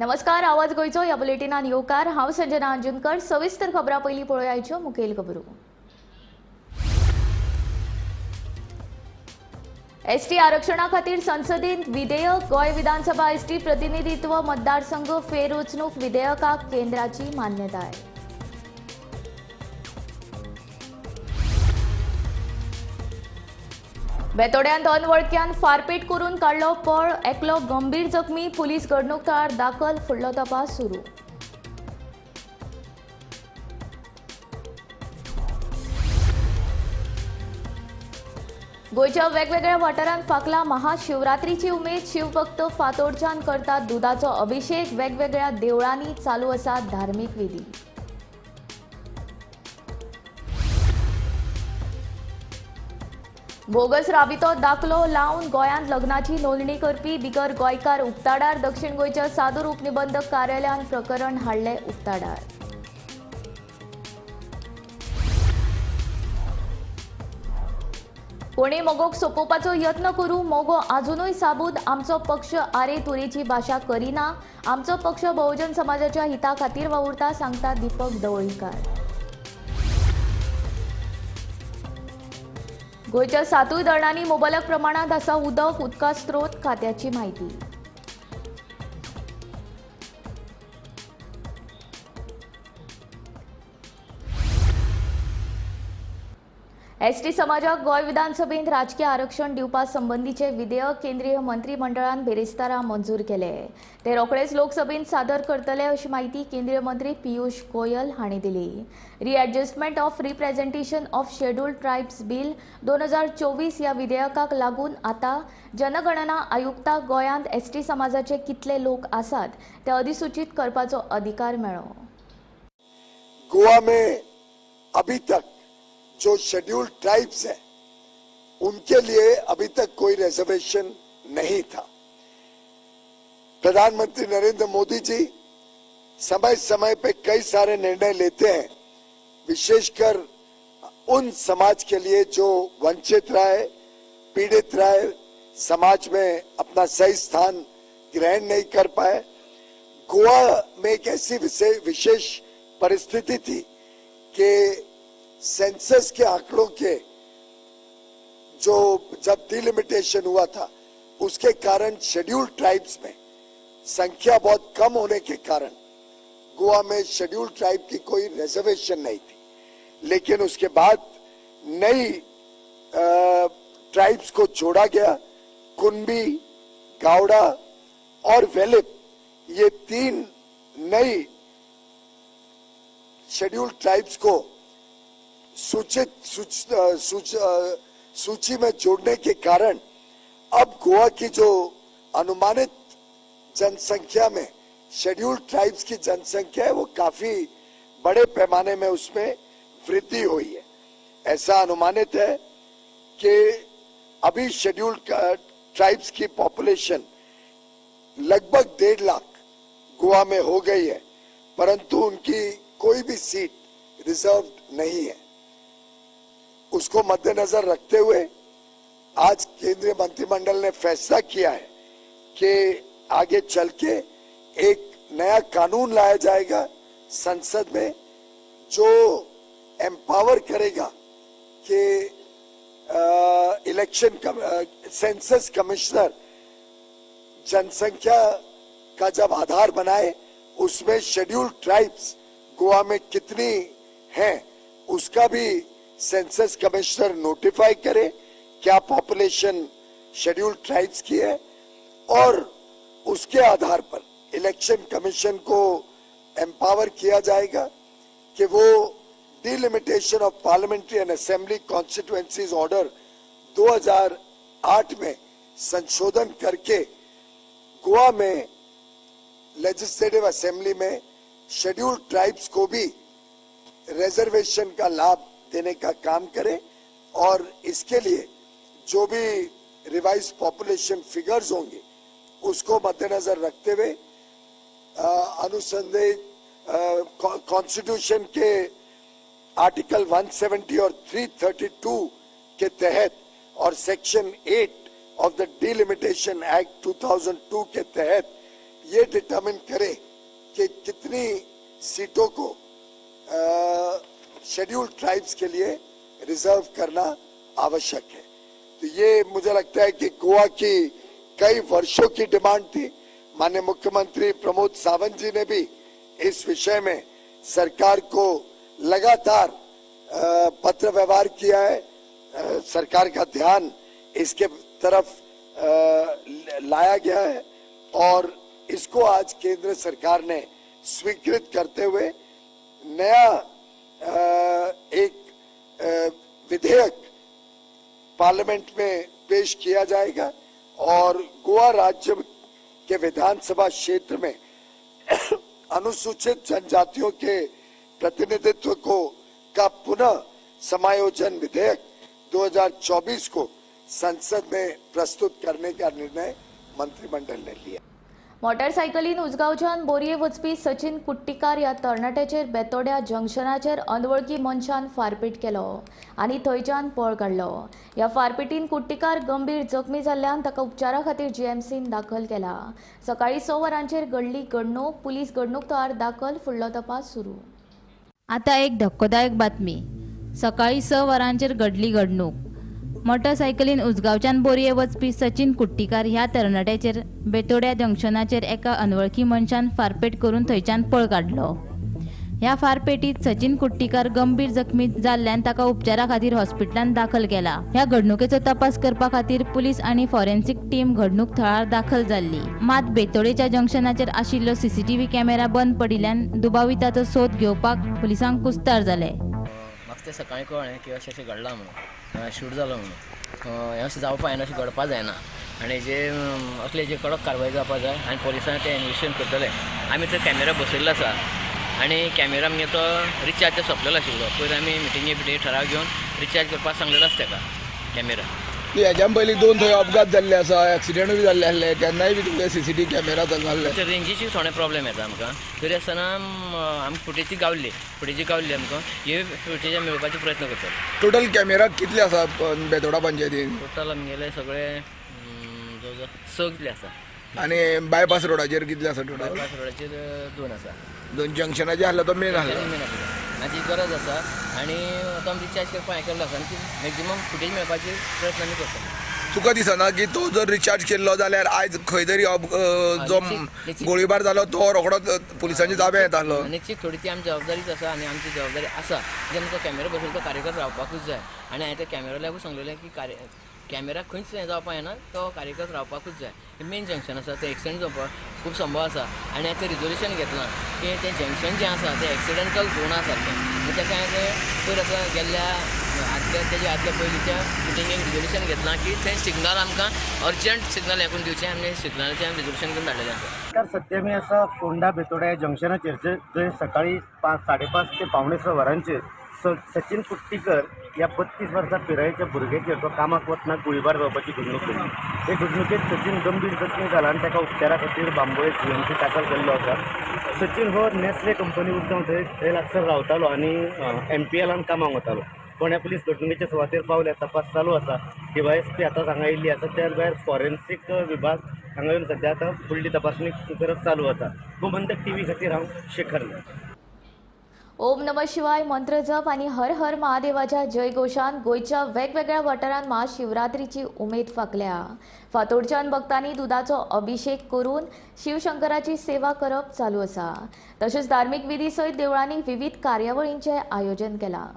नमस्कार, आवाज गोंयचो ह्या बुलेटिनान येवकार. हांव संजना अंजुनकर. सविस्तर खबरां पयलीं पळोवया मुखेल खबरो. एसटी आरक्षणा खातीर संसदेंत विधेयक. गोंय विधानसभा एसटी प्रतिनिधित्व मतदारसंघ फेररचणूक विधेयकाक केंद्राची मान्यताय. बेतोड्यांत अनवळख्यान फारपेट करून काडलो पळ, एकलो गंभीर जखमी. पुलीस घडणूक थळार दाखल, फुडलो तपास सुरू. गोंयच्या वेगवेगळ्या वाठारांत फांकला महाशिवरात्रीची उमेद. शिवभक्त फातोडच्यान करतात दुदाचो अभिषेक. वेगवेगळ्या देवळांनी चालू आसा धार्मीक विधी. बोगस राबितो दाखलो लावन गोंयांत लग्नाची नोंदणी करपी बिगर गोंयकार उक्ताडार. दक्षिण गोंयच्या सादूर उपनिबंधक कार्यालयान प्रकरण हाडलें उक्ताडार. कोणी मगोक सोपोवपाचो यत्न करूं, मगो आजुनूय साबूद. आमचो पक्ष आरे तुरेची भाशा करिना. आमचो पक्ष बहुजन समाजाच्या हिता खातीर वावुरता, सांगता दीपक ढवळीकार. गोंयच्या सातूय धरणांनी मुबलक प्रमाणांत आसा उदक. उदका स्रोत खात्याची म्हायती. एसटी समाजाक गोंय विधानसभेंत राजकीय आरक्षण दिवपा संबंदीचे विधेयक केंद्रीय मंत्रिमंडळान बिरेस्तारा मंजूर केले. ते रोखडेच लोकसभेंत सादर करतले अशी म्हायती केंद्रीय मंत्री पियूष गोयल हांणी दिली. Readjustment of representation of scheduled tribes bill 2024 ह्या विधेयकाक लागून आतां जनगणना आयुक्ताक गोंयांत एसटी समाजाचे कितले लोक आसात ते अधिसूचित करपाचो अधिकार मेळ्ळो. गोवा में अभी तक जो शेड्यूल्ड ट्राइब्स हैं उनके लिए अभी तक कोई रिजर्वेशन नहीं था. प्रधानमंत्री नरेंद्र मोदी जी समय समय पे कई सारे निर्णय लेते हैं, विशेषकर उन समाज के लिए जो वंचित रहा है, पीड़ित रहा है, समाज में अपना सही स्थान ग्रहण नहीं कर पाए. गोवा में एक ऐसी विशेष परिस्थिति थी कि सेंसस के आंकड़ों के जो जब डिलिमिटेशन हुआ था उसके कारण शेड्यूल्ड ट्राइब्स में संख्या बहुत कम होने के कारण गोवा में शेड्यूल्ड ट्राइब की कोई रिजर्वेशन नहीं थी. लेकिन उसके बाद नई ट्राइब्स को जोड़ा गया. कुनबी, गावड़ा और वेलिप, ये 3 नई शेड्यूल्ड ट्राइब्स को सूची में जोड़ने के कारण अब गोवा की जो अनुमानित जनसंख्या में शेड्यूल्ड ट्राइब्स की जनसंख्या है वो काफी बड़े पैमाने में उसमें वृद्धि हुई है. ऐसा अनुमानित है कि अभी शेड्यूल्ड ट्राइब्स की पॉपुलेशन लगभग 1.5 लाख गोवा में हो गई है, परंतु उनकी कोई भी सीट रिजर्व नहीं है. उसको मद्देनजर रखते हुए आज केंद्रीय मंत्रिमंडल ने फैसला किया है कि आगे चल के एक नया कानून लाया जाएगा संसद में जो एम्पावर करेगा कि इलेक्शन सेंसस कमिश्नर जनसंख्या का जब आधार बनाए उसमें शेड्यूल्ड ट्राइब्स गोवा में कितनी हैं उसका भी सेंसस कमिश्नर नोटिफाई करे क्या पॉपुलेशन शेड्यूल्ड ट्राइब्स की है, और उसके आधार पर इलेक्शन कमीशन को एम्पावर किया जाएगा कि वो delimitation of parliamentary and assembly constituencies order 2008 में संशोधन करके गोवा में लेजिस्लेटिव असेंबली में शेड्यूल्ड ट्राइब्स को भी रिजर्वेशन का लाभ देने का काम करे, और इसके लिए जो भी रिवाइज पॉपुलेशन फिगर्स होंगे उसको मद्देनजर रखते हुए अनुसंदेह कॉन्स्टिट्यूशन के आर्टिकल 170 और 332 के तहत और section 8 of the delimitation act 2002 K तहत ये डिटरमिन करे कि कितनी सीटों को शेड्यूल्ड ट्राइब्स के लिए रिजर्व करना आवश्यक है। तो ये मुझे लगता है कि गोवा की कई वर्षों की डिमांड थी। माननीय मुख्यमंत्री प्रमोद सावंत जी ने भी इस विषय में सरकार को लगातार पत्र व्यवहार किया है, सरकार का ध्यान इसके तरफ लाया गया है और इसको आज केंद्र सरकार ने स्वीकृत करते हुए नया एक विधेयक पार्लियामेंट में पेश किया जाएगा और गोवा राज्य के विधानसभा क्षेत्र में अनुसूचित जनजातियों के प्रतिनिधित्व को का पुनः समायोजन विधेयक 2024 को संसद में प्रस्तुत करने का निर्णय मंत्रिमंडल ने लिया। मोटरसायकलीन उजगांवच्यान बोरये वचपी सचिन कुट्टीकार ह्या तरणाट्याचेर बेतोड्या जंक्शनाचेर अनवळखी मनशान फारपेट केलो आनी थंयच्यान पळ काडलो। ह्या फारपेटीन कुट्टीकार गंभीर जखमी जाल्ल्यान ताका उपचारा खातीर जीएमसीन दाखल केला। सकाळीं 6 वरांचेर घडली घडणूक। पुलीस घडणूक थळार दाखल, फुडलो तपास सुरू। आता एक धक्कोदायक बातमी। सकाळीं 6 वरांचेर घडली घडणूक। मोटरसायकलीन उजगांवच्यान बोरये वचपी सचिन कुट्टीकार ह्या तरणाट्याचेर बेतोड्या जंक्शनाचेर एका अनवळखी मनशान फारपेट करून थंयच्यान पळ काडलो। ह्या फारपेटीत सचिन कुट्टीकार गंभीर जखमी जाल्ल्यान ताका उपचारा खातीर हॉस्पिटलांत दाखल केला। ह्या घडणुकेचो तपास करपा खातीर पुलीस आनी फॉरेन्सिक टीम घडणूक थळार दाखल जाल्ली। मात बेतोडेच्या जंक्शनाचेर आशिल्लो सीसीटीव्ही कॅमेरा बंद पडिल्ल्यान दुबाविताचो सोद घेवपाक पुलिसांक कुस्तार जाले। म्हाका तें सकाळीं कळ्ळें की अशें अशें घडलां म्हणून, शूट जालो म्हणून। हें अशें जावपा जायना, अशें घडपा जायना आनी जे असले जे कडक कारवाय जावपा जाय आनी पोलिसांक तें इन्वेस्टिगेशन करतले। आमी थंय कॅमेरा बसयल्लो आसा आनी कॅमेरा आमगे तो रिचार्ज सोंपलेलो आशिल्लो। पयर आमी मिटिंगे बिटिंगे ठराव घेवन रिचार्ज करपाक सांगलेलो आसा ताका कॅमेरा। हेज्यान पयलीं 2 थंय अपघात जाल्ले आसा, एक्सिडंटूय जाल्ले आसले, तेन्नाय बी तुमगे सीसीटीव्ही कॅमेरा चलनासले। रेंजीची थोडे प्रॉब्लेम येता आमकां, तरी आसतना आमकां फुटेजी गावल्ली, फुटेजी गावल्ली आमकां हे फुटेज मेळोवपाचो प्रयत्न करता। टोटल कॅमेरा कितले आसा बेतोडा पंचायतीन? टोटल आमगेले सगळे जवळ जवळ 6 कितले आसा। आनी बायपास रोडाचेर कितले आसा टोटल? बायपास रोडाचेर 2 आसा। 2 जंक्शनाचेर आसलो तो मेन आसलो। मेन आसलो हाची गरज आसा आनी आतां आमी रिचार्ज करपाक हें केल्लो आसा आनी ती मॅक्झिमम फुटेज मेळपाची प्रयत्न आमी करता। तुका दिसना की तो जर रिचार्ज केल्लो जाल्यार आयज खंय तरी जो गोळीबार जालो तो रोखडोच पुलिसांच्या ताब्यात येतालो? निश्चित थोडी ती आमची जबाबदारीच आसा आनी आमची जबाबदारी आसा जेन्ना तो कॅमेरा बसयलो तो कार्यकर्तो रावपाकूच जाय आनी हांवें त्या कॅमेरा सांगलेलें की कॅमेरा खंयच हें जावपा जायना, तो कार्यकर्तो रावपाकूच जाय। मेन जंक्शन आसा तें एक्सिडंट जावपाक खूब संभव आसा आनी हांवें तें रिजोल्युशन घेतलां की तें जंक्शन जें आसा तें एक्सिडेंटल झोन आसा सारकें। ताका हांवें पयर आतां गेल्ल्या आदल्या तेज्या आदल्या पयलींच्या मिटिंगेक रिजोल्युशन घेतलां की थंय सिग्नल आमकां अर्जंट सिग्नल हें करून दिवचें आनी सिग्नलाचें आमी रिजोल्युशन करून धाडलेलें आसा। तर सद्या आमी आसा फोंडा बेतोड्या जंक्शनाचेर जंय सकाळीं 5:30 ते 5:45 वरांचेर सचिन कुट्टीकर ह्या 32 वर्सां पिरायेच्या भुरग्याचेर तो कामाक वतना गोळीबार जावपाची घडणूक घडली। हे घडणुकेंत सचिन गंभीर जखमी जाला आनी ताका उपचारा खातीर बांबोळे जीएमसी दाखल केल्लो आसा। सचिन हो नेस्ले कंपनी उजगांव थंय लागसर रावतालो आनी एमपीएलान कामाक वतालो। फोंड्या पुलीस घडणुकेच्या सुवातेर पावल्या, तपास चालू आसा। डीवायएसपी आतां हांगा येयल्ली आसा, त्या भायर फॉरेन्सीक विभाग हांगा येवन सद्या आतां फुडली तपासणी करप चालू आसा। गोमंतक टीव्ही खातीर हांव शेखर नायक। ओम नमः शिवाय मंत्र जप आणि हर हर महादेवाच्या जयघोषान गोंयच्या वेगवेगळ्या वाठारांत महाशिवरात्रीची उमेद फाकल्या। फातोडच्यान भक्तांनी दुदाचो अभिषेक करून शिवशंकराची सेवा करप चालू आसा। तशेंच धार्मिक विधी सयत देवळांनी विविध कार्यावळींचें आयोजन केलां।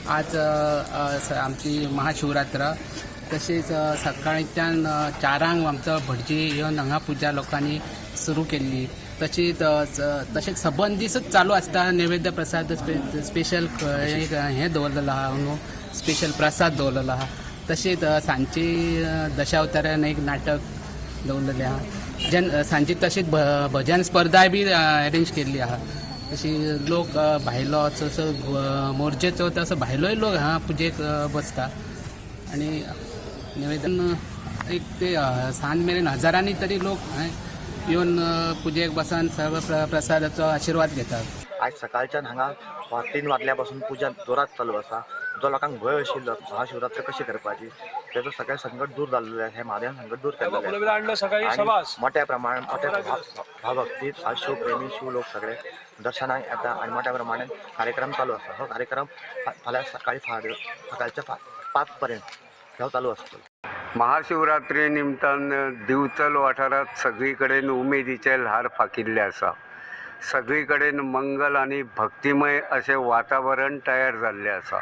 आज आमची महाशिवरात्र, तशीच सकाळच्यान 4 आमचो भटजी येवन हांगा पुजा लोकांनी सुरू केल्ली. तशीच तशेंच सबंद दिसूच चालू आसता. नैवेद्य प्रसाद स्पेशल हें दवरलेलो आहा, न्हू स्पेशल प्रसाद दवरलेलो आहा. तशीच सांजची दशावतारान एक नाटक दवरलेलें आहा. जेन सांजची तशीच भजन स्पर्धाय बी अरेंज केल्ली आहा. तशी लोक भायलो तसो मोर्जेचो तसो भायलोय लोक हांगा पुजेक बसता आनी निवेदन एक ते सांज मेरेन हजारांनी तरी लोक येवन पुजेक बसान सर्व प्रसादाचो आशिर्वाद घेतात. आज सकाळच्यान हांगा 3 वाजल्या पासून पुजा जोरात चालू आसा. जो लोकांक भंय आशिल्लो महाशिवरात्र कशी करपाची तेजो सगळें संकट दूर जाल्लें आसा. हे महादेवान संकट दूर केल्लें आसा. मोठ्या प्रमाणात मोठ्या भावभक्तीत आज शिवप्रेमी शिव लोक सगळे दर्शनाक येता आनी मोठ्या प्रमाणात कार्यक्रम चालू आसा. हो कार्यक्रम फाल्यां सकाळी सकाळच्या 5 पर्यंत हो चालू आसतलो. महाशिवरात्री निमतान दिवचल वाठारांत सगळी कडेन उमेदीचें ल्हार फाकिल्लें आसा. सगळी कडेन मंगल आनी भक्तिमय अशें वातावरण तयार जाल्लें आसा.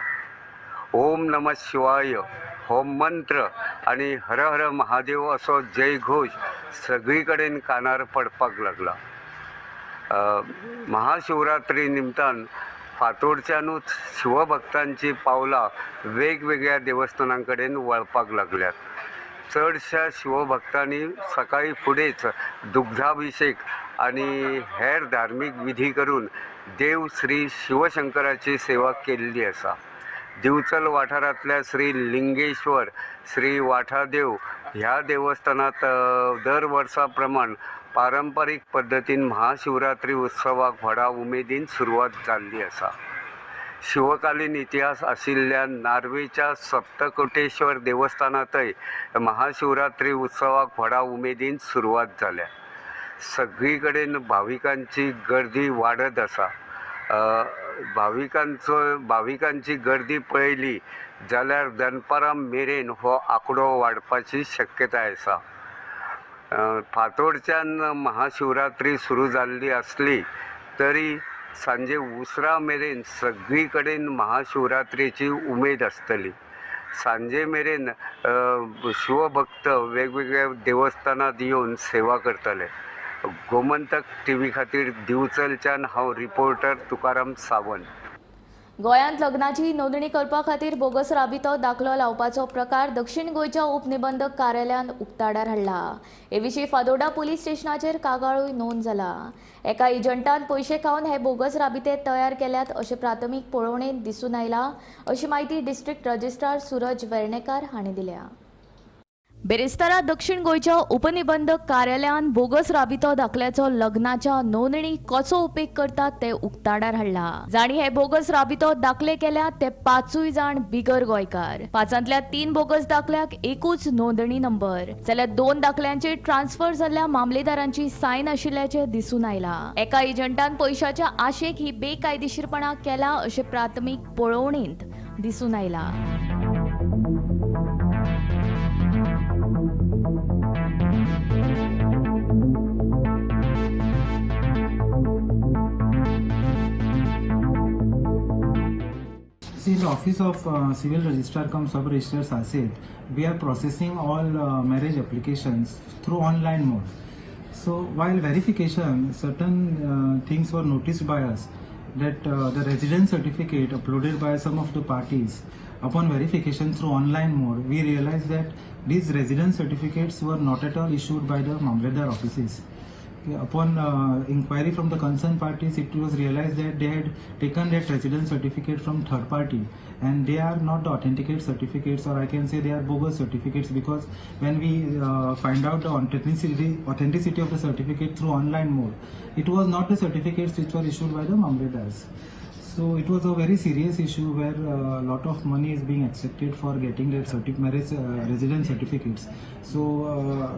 ओम नमः शिवाय हो मंत्र आनी हर हर महादेव असो जयघोश सगळी कडेन कानार पडपाक लागला. महाशिवरात्री निमतान फातोडच्यानूच शिवभक्तांची पावलां वेगवेगळ्या देवस्थानां कडेन वळपाक लागल्यात. चडश्या शिवभक्तांनी सकाळी फुडेंच दुग्धाभिषेक आनी हेर धार्मीक विधी करून देव श्री शिवशंकराची सेवा केल्ली आसा. दिवचल वाठारांतल्या श्री लिंगेश्वर श्री वाठादेव ह्या देवस्थानांत दर वर्सा प्रमाण पारंपारीक पद्दतीन महाशिवरात्री उत्सवाक व्हडा उमेदीन सुरवात जाल्ली आसा. शिवकालीन इतिहास आशिल्ल्या नार्वेच्या सप्तकोटेश्वर देवस्थानांतय महाशिवरात्री उत्सवाक व्हडा उमेदीन सुरवात जाल्या. सगळी कडेन भाविकांची गर्दी वाडत आसा. भाविकांची गर्दी पळयली जाल्यार दनपारां मेरेन हो आंकडो वाडपाची शक्यताय आसा. फातोडच्यान महाशिवरात्री सुरू जाल्ली आसली तरी सांजे उसरां मेरेन सगळी कडेन महाशिवरात्रेची उमेद आसतली. सांजे मेरेन शिवभक्त वेगवेगळ्या देवस्थानांत येवन सेवा करतले. गोमंतक टीव्ही खातीर दिवचलच्यान हांव रिपोर्टर तुकाराम सावंत. गोंयांत लग्नाची नोंदणी करपा खातीर बोगस राबितो दाखलो लावपाचो प्रकार दक्षिण गोंयच्या उपनिबंधक कार्यालयान उक्ताडार हाडला. हे विशीं फादोडा पुलीस स्टेशनाचेर कागाळूय नोंद जाला. एका एजंटान पयशे खावन हे बोगस राबिते तयार केल्यात अशें प्राथमीक पळोवणेंत दिसून आयला, अशी म्हायती डिस्ट्रिक्ट रजिस्ट्रार सूरज वेर्णेकार हांणी दिल्या. बेरेस्तारा दक्षिण गोंयच्या उपनिबंधक कार्यालयान बोगस राबितो दाखल्याचो लग्नाच्या नोंदणी कसो उपेग करतात ते उक्ताडार हाडला. जांणी हे बोगस राबितो दाखले केल्यात ते 5 जाण बिगर गोंयकार. 5ांतल्या 3 बोगस दाखल्याक एकूच नोंदणी नंबर, जाल्यार 2 दाखल्यांचे ट्रान्सफर जाल्ल्या मामलेदारांची सायन आशिल्ल्याचें दिसून आयला. एका एजंटान पयशाच्या आशेक ही बेकायदेशीरपणा केला अशें प्राथमीक पळोवणेंत दिसून आयला. In the office of civil registrar cum sub registrar Salcete, we are processing all marriage applications through online mode. So while verification, certain things were noticed by us that the residence certificate uploaded by some of the parties, upon verification through online mode, we realized that these residence certificates were not at all issued by the Mamledar offices. Upon inquiry from the concerned parties, it was realized that they had taken that residence certificate from third party and they are not the authenticate certificates, or I can say they are bogus certificates, because when we find out the authenticity of the certificate through online mode, it was not the certificates which were issued by the Mamledars. So it was a very serious issue where a lot of money is being accepted for getting that marriage residence certificates. So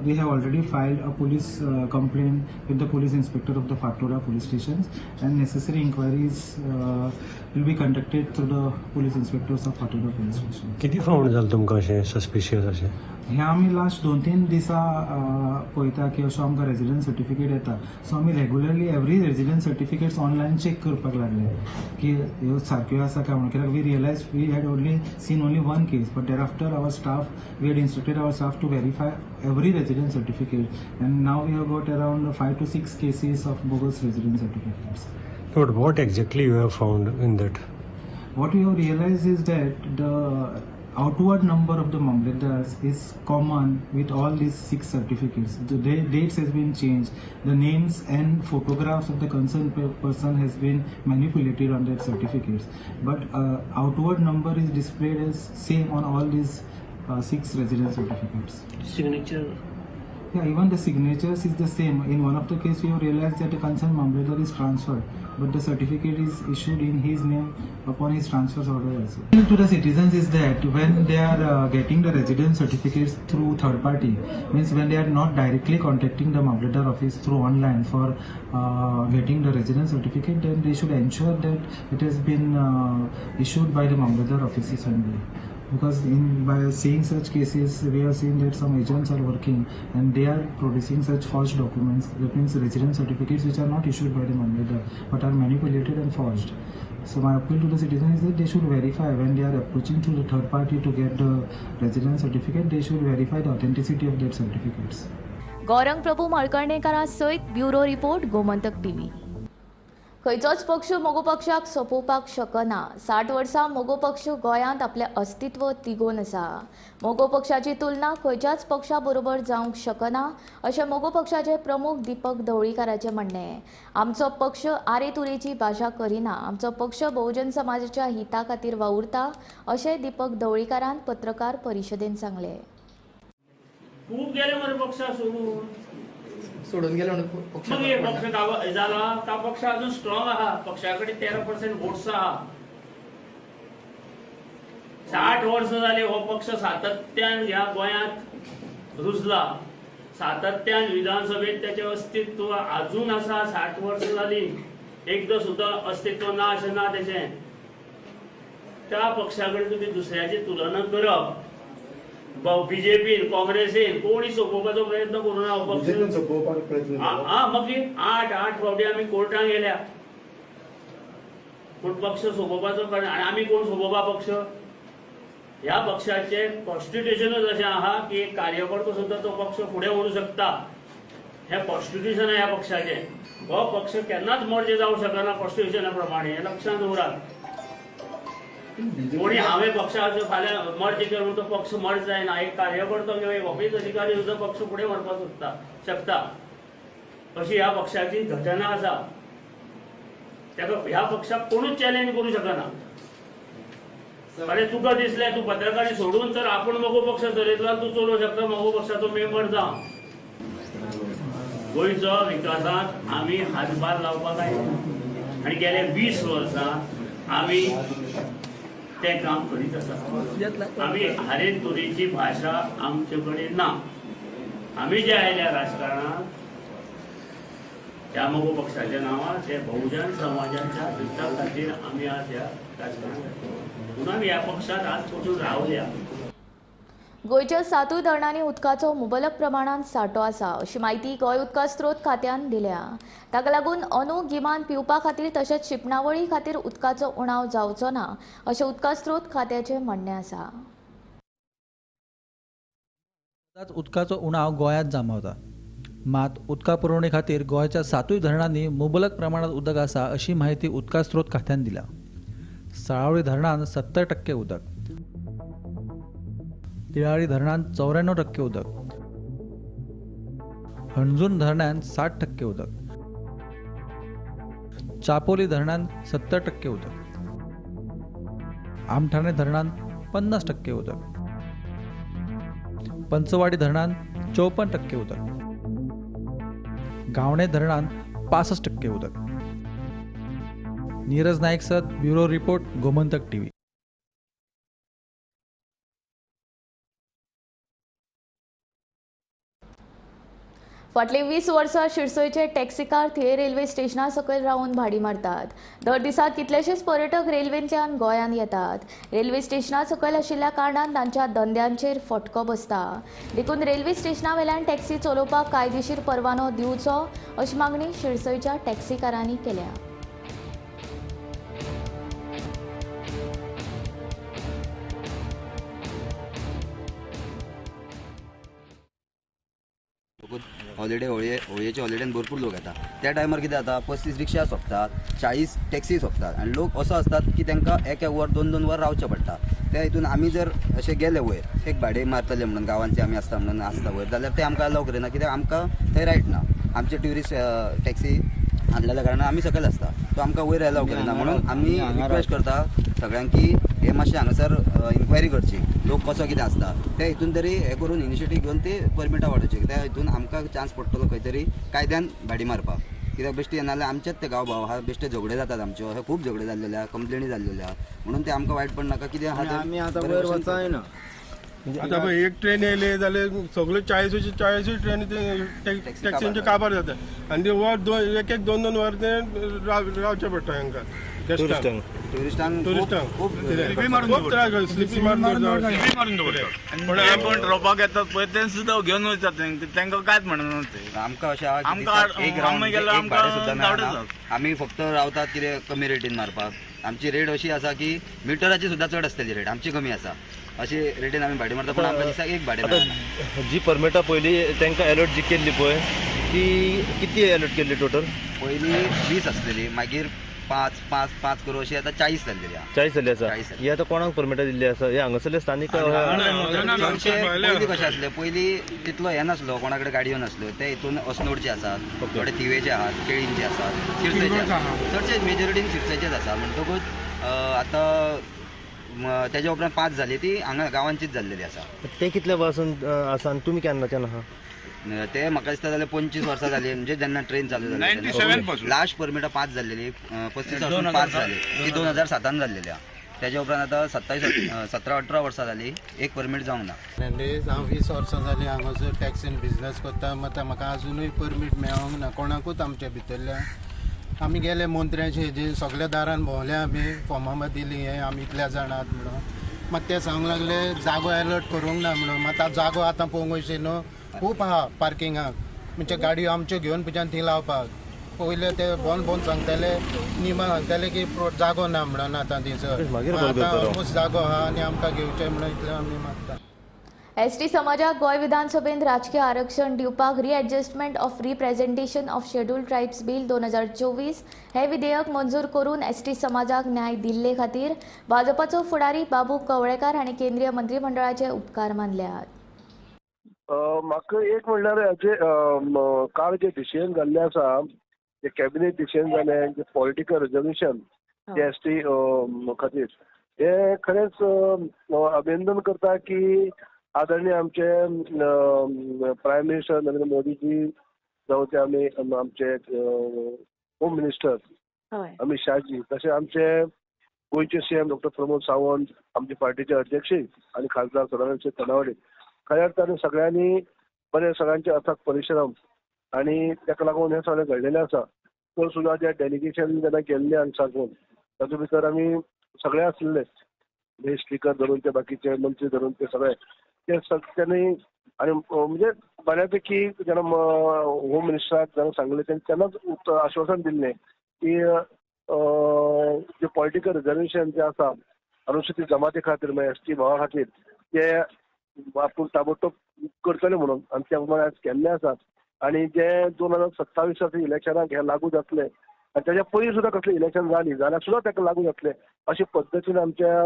we have already filed a police complaint with the police inspector of the Fatorda police stations, and necessary inquiries will be conducted through the police inspectors of Fatorda police station. किती फावट जालें तुमकां अशें suspicious अशें? हे आमी last 2-3 दिसा पळयता की अशो आमकां रेजिडंट सर्टिफिकेट येता. सो आमी regularly every resident certificates online check करपाक लागले की ह्यो सारक्यो आसा काय म्हणून. कित्याक we realise we had only seen only one case, but thereafter our staff, we had instructed our staff to verify every resident certificate and now we have got around 5 to 6 cases of bogus resident certificates. But what exactly you have found in that? What we have realized is that the outward number of the Mamlatdars is common with all these 6 certificates. The dates has been changed, the names and photographs of the concerned person has been manipulated on that certificates, but outward number is displayed as same on all these 6 resident certificates. Signature? Yeah, even the signatures is the same. In one of the case we have realized that the concerned Mamlatdar is transferred, but the certificate is issued in his name upon his transfer order also. To the citizens is that when they are getting the resident certificates through third party, means when they are not directly contacting the Mamlatdar office through online for getting the resident certificate, then they should ensure that it has been issued by the Mamlatdar offices only. Because by seeing such cases, we have seen that some agents are working and they are producing such forged documents, that means resident certificates which are not issued by the Mamlatdar but are manipulated and forged. So my appeal to the citizens is that they should verify when they are approaching to the third party to get the resident certificate, they should verify the authenticity of that certificates. Gaurang Prabhu मळकर्णेकरा सयत bureau report, Gomantak TV. खंयचोच पक्ष मगो पक्षाक सोंपोवपाक शकना. 60 वर्सां मगो पक्ष गोंयांत आपलें अस्तित्व तिगोवन आसा. मगो पक्षाची तुलना खंयच्याच पक्षा बरोबर जावंक शकना अशें मगो पक्षाचे प्रमुख दीपक ढवळीकाराचें म्हणणें. आमचो पक्ष आरे तुरेची भाशा करिना, आमचो पक्ष बहुजन समाजाच्या हिता खातीर वावुरता अशें दीपक ढवळीकारान पत्रकार परिशदेन सांगलें. खूब गेले मरे पक्षा सोडून सोडून गेले म्हणून पक्ष मागीर पक्ष जाला ता पक्ष अजून स्ट्रॉंग आहा. पक्षा कडेन 13% वोट्स आहा. 60 वर्सां जाली हो पक्ष सातत्यान ह्या गोंयांत रुजला, सातत्यान विधानसभेत त्याचें अस्तित्व अजून आसा. 60 वर्सां जाली एकदां सुद्दां अस्तित्व ना अशें ना तेचें. त्या पक्षा कडेन तुमी दुसऱ्याची तुलना करप, बीजेपीन काँग्रेसीन कोणी सोंपोवपाचो प्रयत्न करूं ना. पक्ष सोंपोवपाक प्रयत्न हा मागीर 8-8 फावटी आमी कोर्टान गेल्या पूण पक्ष सोंपोवपाचो. आनी आमी कोण सोंपोवपा पक्ष? ह्या पक्षाचे कॉन्स्टिट्युशनूच अशें आहा की एक कार्यकर्तो सुद्दां तो पक्ष फुडें व्हरूं शकता. हें कॉन्स्टिट्युशन ह्या पक्षाचें. हो पक्ष केन्नाच मर्ज जावंक शकना कॉन्स्टिट्युशना प्रमाणे, हें लक्षांत दवरात. कोणी हांवें पक्षाचो फाल्यां मर्ज केलो म्हणून तो पक्ष मर्ज जायना. एक कार्यकर्तो किंवा एक ऑफिस अधिकारी सुद्दां पक्ष फुडें व्हरपाक शकता अशी ह्या पक्षाची घटना आसा. ताका ह्या पक्षाक कोणूच चॅलेंज करूं शकना. अरे तुका दिसलें तूं पत्रकारी सोडून तर आपूण मगो पक्ष चलयतलो, तूं चलोवंक शकता, मगो पक्षाचो मेंबर जावं. गोंयचो विकासांत आमी हातभार लावपाक आयले आनी गेले 20 वर्सां आमी तें काम करीत आसा. आमी हारेन तुरेची भाशा आमचे कडेन ना. आमी जे आयल्या राजकारणात ह्या मगो पक्षाच्या नांवार ते बहुजन समाजाच्या हिता खातीर आमी आज ह्या राजकारणात, म्हणून आमी ह्या पक्षांत आज पसून रावल्या. गोंयच्या 7 धरणांनी उदकाचो मुबलक प्रमाणांत सांठो आसा अशी म्हायती गोंय उदका स्रोत खात्यान दिल्या. ताका लागून अंदू गिमान पिवपा खातीर तशेंच शिंपणावळी खातीर उदकाचो उणाव जावचो ना अशें उदका स्रोत खात्याचें म्हणणें आसा. उदकाचो उणाव गोंयांत जाणवता, मात उदका पुरवणे खातीर गोंयच्या 7 धरणांनी मुबलक प्रमाणांत उदक आसा अशी म्हायती उदका स्रोत खात्यान दिल्या. साळावली धरणांत 70% उदक, तिळारी धरणांत 94% उदक, हणजूण धरणांत 60% उदक, चापोली धरणांत 70% उदक, आमठाणे धरणांत 50% उदक, पंचवाडी धरणांत 54% उदक, गावणे धरणांत 65% उदक. नीरज नाईक सत, ब्युरो रिपोर्ट, गोमंतक टीव्ही. फाटलीं 20 वर्सां शिरसयचे टॅक्सीकार थिये रेल्वे स्टेशना सकयल रावन भाडी मारतात. दर दिसा कितलेशेच पर्यटक रेल्वेंतल्यान गोंयांत येतात. रेल्वे स्टेशना सकयल आशिल्ल्या कारणान तांच्या धंद्यांचेर फटको बसता. देखून रेल्वे स्टेशना वेल्यान टॅक्सी चलोवपाक कायदेशीर परवानो दिवचो अशी मागणी शिरसयच्या टॅक्सीकारांनी केल्या. हॉलिडे होळयेच्या हॉलिडेन भरपूर लोक येता. त्या टायमार कितें जाता, 35 रिक्षा सोंपतात, 40 टॅक्सी सोंपतात आनी लोक असो आसतात की तांकां एक एक वर 2-2 वर रावचें पडटा. त्या हितून आमी जर अशें गेले वयर एक भाडें मारतले म्हणून गांवांचे आमी आसता म्हणून आसता वयर जाल्यार ते आमकां अलाव करिना, कित्याक आमकां थंय रायट ना. आमचे ट्युरिस्ट टॅक्सी हाडलेल्या कारणान आमी सकयल आसता, तो आमकां वयर अलाव करिना. म्हणून आमी रिक्वेस्ट करता सगळ्यांक की हे मातशें हांगासर इन्क्वायरी करची, लोक कसो कितें आसता त्या हितून तरी हें करून इनिशिएटीव घेवन ते परमिटां वाडोवची. त्या हितून आमकां चान्स पडटलो खंय तरी कायद्यान भाडी मारपाक, कित्याक बेश्टे येना जाल्यार आमचेच ते गांव भाव आहा, बेश्टे झगडे जातात आमच्यो, अशें खूब झगडे जाल्लेले आहा, कंप्लेनी जाल्लेले आहा. म्हणून ते आमकां वायट पडनाका कितें आहा. आमी आतां वयर वचना. आतां पळय एक ट्रेन येयली जाल्यार सगळ्यो 40 ट्रेनी टॅक्सींच्यो काबार जाता आनी ते वर एक एक 2-2 वर ते रावचें पडटा हांकां. टुरिस्टांक खूब त्रास, स्लिपी मारून दवरतात. कोण रोवपाक येतात पळय ते सुद्दां घेवन वयतात, तांकां कांयच म्हणना ते. आमकां अशें आहा एक रावंड एक भाडें सुद्दां मेळना. आमी फक्त रावतात कितें कमी रेटीन मारपाक. आमची रेट अशी आसा की मिटराची सुद्दां चड आसतली रेट, आमची कमी आसा. अशी रेटीन आमी भाडें मारता, पूण आमकां दिसाक एक भाडें मेळना. जी परमिटां पयलीं तांकां एलॉट जी केल्ली पळय ती कितली एलॉट केल्ली टोटल? पयलीं 20 आसलेली, मागीर 5 5 5 करून अशी आतां 40 जाल्लेली आहा. 40 जाल्ली आसा. ही आतां कोणाक परमिटां दिल्ली आसा? हे हांगासरले स्थानीक चडशे पयलीं कशें आसलें, पयलीं तितलो हें नासलो, कोणा कडेन गाडयो नासल्यो. ते हितून अस्नोडचे आसात, थोडे थिवेचे आहात, केळींचे आसात, शिरसयचे आसात, चडशे मेजॉरिटीन शिरसयचेच आसा. म्हणटकूच आतां तेज्या उपरांत 5 जाली ती हांगा गांवांचीच जाल्लेली आसा. ते कितल्या पासून आसा आनी तुमी केन्नाच्यान आहा? ते म्हाका दिसता जाल्यार 25 वर्सां जाली, म्हणजे जेन्ना ट्रेन चालू जाली. लास्ट परमिटां 5 जाल्लेली, 35 वर्सां 5 जाली, ती 2007 जाल्लेली आहा. तेज्या उपरांत आतां 17-18 वर्सां जाली एक परमीट जावंक ना. हांव 20 वर्सां जाली हांगासर टॅक्सीन बिजनस करता, मात म्हाका आजुनूय परमीट मेळोंक ना कोणाकूच आमच्या भितरल्या. आमी गेले मंत्र्याचे हेजे सगल्या दारान भोंवले, आमी फॉर्मां दिली हे आमी इतल्या जाणात म्हणून. मात ते सांगूंक लागले जागो एलर्ट करूंक ना म्हणून. मात जागो आतां पळोवंक वयशी न्हू खूब आहा पार्किंगाक, म्हणजे गाडयो आमच्यो घेवन पयच्यान थंय लावपाक. पयले ते भोंवन भोंवन सांगताले, निमा सांगताले की जागो ना म्हणून आतां थंयसर, आतां ऑलमोस्ट जागो आहा आनी आमकां घेवचें म्हणून इतलें आमी मागता. एसटी समाजाक गोंय विधानसभेंत राजकीय आरक्षण दिवपाक readjustment of representation of scheduled tribes bill 2024 हे विधेयक मंजूर करून एसटी समाजाक न्याय दिल्ले खातीर भाजपाचो फुडारी बाबू कवळेकार हांणी केंद्रीय मंत्रिमंडळाचे उपकार मानल्यात. म्हाका एक म्हणल्यार हाजे काल जे डिसिजन जाल्लें आसा, जे कॅबिनेट डिसिजन जालें, जे पॉलिटिकल रिजर्वेशन जे एस टी खातीर, हे खरेंच अभिनंदन करता की आदरणीय आमचे प्रायम मिनिस्टर नरेंद्र मोदीजी जावं ते आमी आमचे होम मिनिस्टर अमित शाहजी, तशें आमचे गोंयचे सीएम डॉक्टर प्रमोद सावंत, आमचे पार्टीचे अध्यक्ष आनी खासदार सदानंद शेट तनावडे, खऱ्या अर्थान सगळ्यांनी बरे सगळ्यांचे अथक परिश्रम आनी ताका लागून हें सगळें घडलेलें आसा. तर सुद्दां जे डेलिगेशन जेन्ना गेल्लें हांगा साकून तातूंत भितर आमी सगळे आसलेले, स्पीकर धरून ते बाकीचे मंत्री धरून ते सगळे ते त्यांनी आनी म्हणजे बऱ्यापैकी जेन्ना होम मिनिस्टराक जेन्ना सांगलें तेन्नाच आश्वासन दिल्लें की जे पॉलिटिकल रिजर्वेशन जें आसा अनुसूचित जमाती खातीर म्हळ्यार एस टी भावा खातीर ते आपूण ताबडतोब करतले म्हणून, आनी त्या प्रमाणे आज केल्लें आसा. आनी जे 2027 इलेक्शनाक हें लागू जातलें आनी तेज्या पयलीं सुद्दां कसलें इलेक्शन जालीं जाल्यार सुद्दां ताका लागू जातलें अशे पद्दतीन आमच्या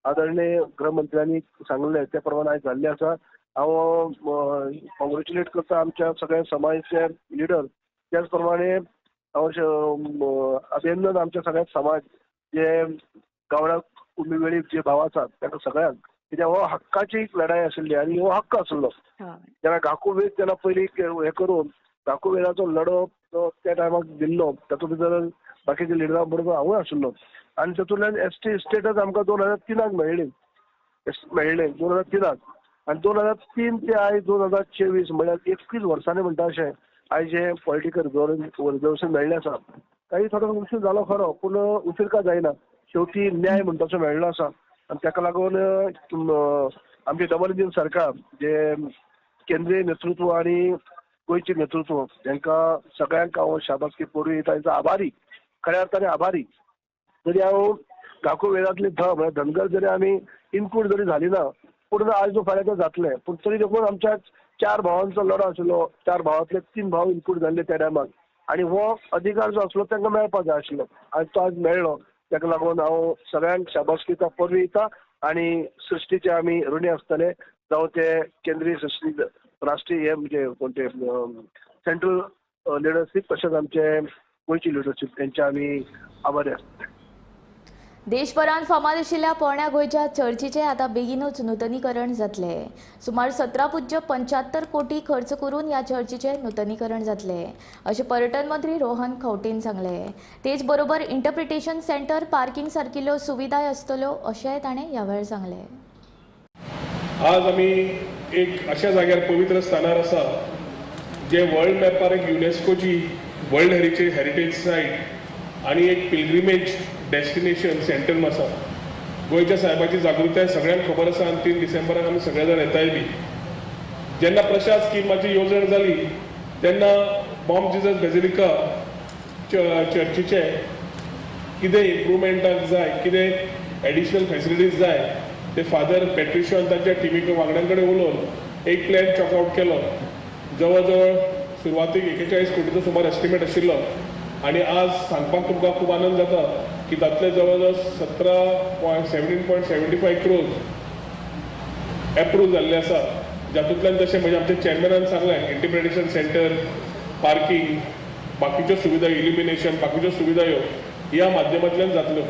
आदरणीय गृहमंत्र्यांनी सांगलें त्या प्रमाणे आयज जाल्लें आसा. हांव कॉंग्रेच्युलेट करता आमच्या सगळ्या समाजाचे लिडर, त्याच प्रमाणे हांव अभिनंदन आमच्या सगळ्या समाज जे गावडा कुणबी वेळीप जे भाव आसात तांकां सगळ्यांक, कित्याक हो हक्काची लढाई आशिल्ली आनी हो हक्क आसलो. जेन्ना घाकू वेळ तेन्ना पयलीं हें करून घाकू वेळाचो लढो तो त्या टायमाक दिल्लो, तातूंत भितर बाकीच्या लिडरां बरोबर हांवूय आशिल्लो आनी तातूंतल्यान एस टी स्टेटस आमकां 2003 मेळ्ळी, मेळ्ळें 2003 आनी 2003 ते आयज 2024 म्हळ्यार 21 वर्सांनी म्हणटा अशें आयज हें पॉलिटिकल रिजर्वेशन मेळ्ळें आसा. काही थोडो उशीर जालो खरो, पूण उशीर काय जायना, शेवटी न्याय म्हणटा तसो मेळ्ळो आसा. आनी ताका लागून आमचें डबल इंजीन सरकार जे केंद्रीय नेतृत्व आनी गोंयचें नेतृत्व तांकां सगळ्यांक हांव शाबासकी पडूं तांचो आभारी, खऱ्या अर्थाने आभारी. जरी हांव गांवको वेळांतली ध म्हळ्यार धनगर जरी आमी इन्क्लूड जरी झाली ना, पूण आयज फाल्यां तें जातलें. पूण तरी देखून आमच्या 4 भावांचो लढो आशिल्लो, 4 भावांतले 3 भाव इन्क्लूड जाल्ले त्या टायमाक, आनी हो अधिकार जो आसलो तांकां मेळपाक जाय आशिल्लो आनी तो आज मेळ्ळो. ताका लागून हांव सगळ्यांक शाबासकी दिता, परबीं दिता आनी सृश्टीचे आमी ऋणी आसतले, जावं ते केंद्रीय सृश्टी राष्ट्रीय हे म्हणजे कोण ते सेंट्रल लिडरशीप तशेंच आमचे गोंयची लिडरशीप तेंचे आमी आभारी आसतले. देशभरांत फामाद आशिल्ल्या पोरण्या गोंयच्या चर्चीचें आतां बेगीनूच नुतनीकरण जातलें. सुमार 17.75 कोटी खर्च करून ह्या चर्चीचें नुतनीकरण जातलें अशें पर्यटन मंत्री रोहन खंवटेन सांगलें. तेच बरोबर इंटरप्रिटेशन सेंटर, पार्किंग सारकिल्ल्यो सुविधाय आसतल्यो अशेंय ताणें ह्या वेळार सांगलें. आज आमी एक अशा जाग्यार पवित्र स्थानार आसा जे वर्ल्ड मॅपार एक युनेस्कोची वर्ल्ड हेरिटेज सायट आनी एक पिलग्रिमेज डेस्टिनेशन सेंटर आसा. गोंयच्या साहेबाची जागृताय सगळ्यांक खबर आसा आनी 3 डिसेंबराक आमी सगळे जाण येताय बी. जेन्ना प्रशाद स्किमाची येवजण जाली तेन्ना बॉम जिजस बेजिलिका चर्चीचें कितें इम्प्रुवमेंटाक जाय, कितें एडिशनल फेसिलिटीज जाय ते फादर पेट्रिशियो आनी तांच्या टिमी वांगड्यां कडेन उलोवन एक प्लॅन चॉक आवट केलो. जवळ जवळ सुरवातीक 41 कोटीचो सुमार एस्टिमेट आशिल्लो आनी आज सांगपाक तुमकां खूब आनंद जाता की तातले जवळ जवळ 17.75 क्रोज एप्रूव जाल्ले आसा, जातूंतल्यान जशें म्हणजे आमच्या चेअरमॅनान सांगलें इंटरप्रिटेशन सेंटर, पार्किंग, बाकीच्यो सुविधा, इल्युमिनेशन, बाकीच्यो सुविधा ह्यो ह्या माध्यमांतल्यान जातल्यो.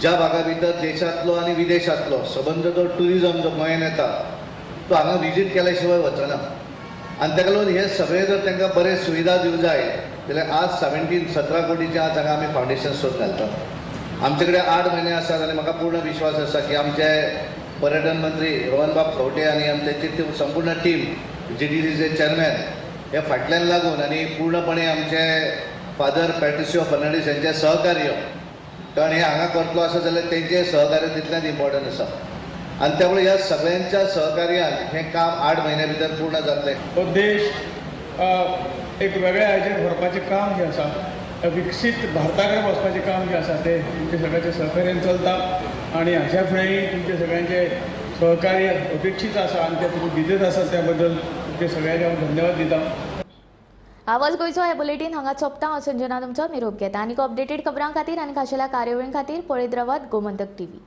ज्या भागा भितर देशांतलो आनी विदेशांतलो सबंद जो ट्युरिजम जो गोंयान येता तो हांगा विजीट केल्या शिवाय वचना आनी ताका लागून हे सगळे जर तांकां बरे सुविधा दिवंक जाय जाल्यार आज 17 कोटीचें आज हांगा आमी फावंडेशन स्टोन घालतात. आमचे कडेन 8 म्हयने आसात आनी म्हाका पूर्ण विश्वास आसा की आमचे पर्यटन मंत्री रोहनबाब खंवटे आनी आमचे संपूर्ण टीम GDCचे चेअरमॅन हे फाटल्यान लागून आनी पूर्णपणे आमचे फादर पॅट्रिसियो फर्नांडीस हेंचें सहकार्य, कारण हे हांगा करतलो आसा जाल्यार तेंचें सहकार्य तितलेंच इम्पॉर्टंट आसा आनी त्यामुळे ह्या सगळ्यांच्या सहकार्यान हें काम 8 म्हयन्या भितर पूर्ण जातलें. हो देश एक वेगळ्या हाजेर व्हरपाचें काम जें आसा, विकसीत भारता कडेन वचपाचें काम जें आसा तें तुमच्या सगळ्यांच्या सहकार्यान चलता आनी हाच्या फुडेंय तुमच्या सगळ्यांचें सहकार्य अपेक्षीत आसा आनी तें तुमी दितच आसा, त्या बद्दल तुमच्या सगळ्यांचे हांव धन्यवाद दिता. आवाज गोंयचो हे बुलेटीन हांगा सोंपता. हांव संजना तुमचो निरोप घेता. आनीक अपडेटेड खबरां खातीर आनी खाशेल्या कार्यावळीं खातीर पळयत रावात गोमंतक टीव्ही.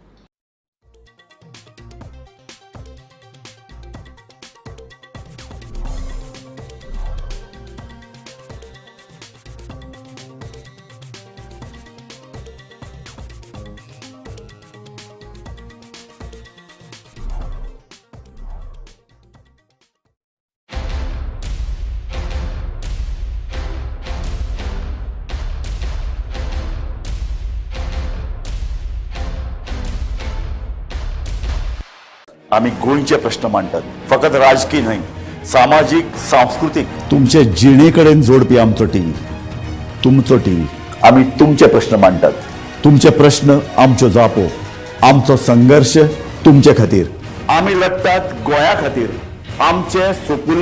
आमी गोंयचे प्रश्न मांडटात, फकत राजकीय न्हय, सामाजीक, सांस्कृतीक, तुमचे जिणे कडेन जोडपी आमचो टीव्ही, तुमचो टीव्ही. आमी तुमचे प्रश्न मांडटात, तुमचे प्रश्न आमच्यो जापो, आमचो संघर्श तुमचे खातीर. आमी लढटात गोंया खातीर, आमचे सुपुल्ले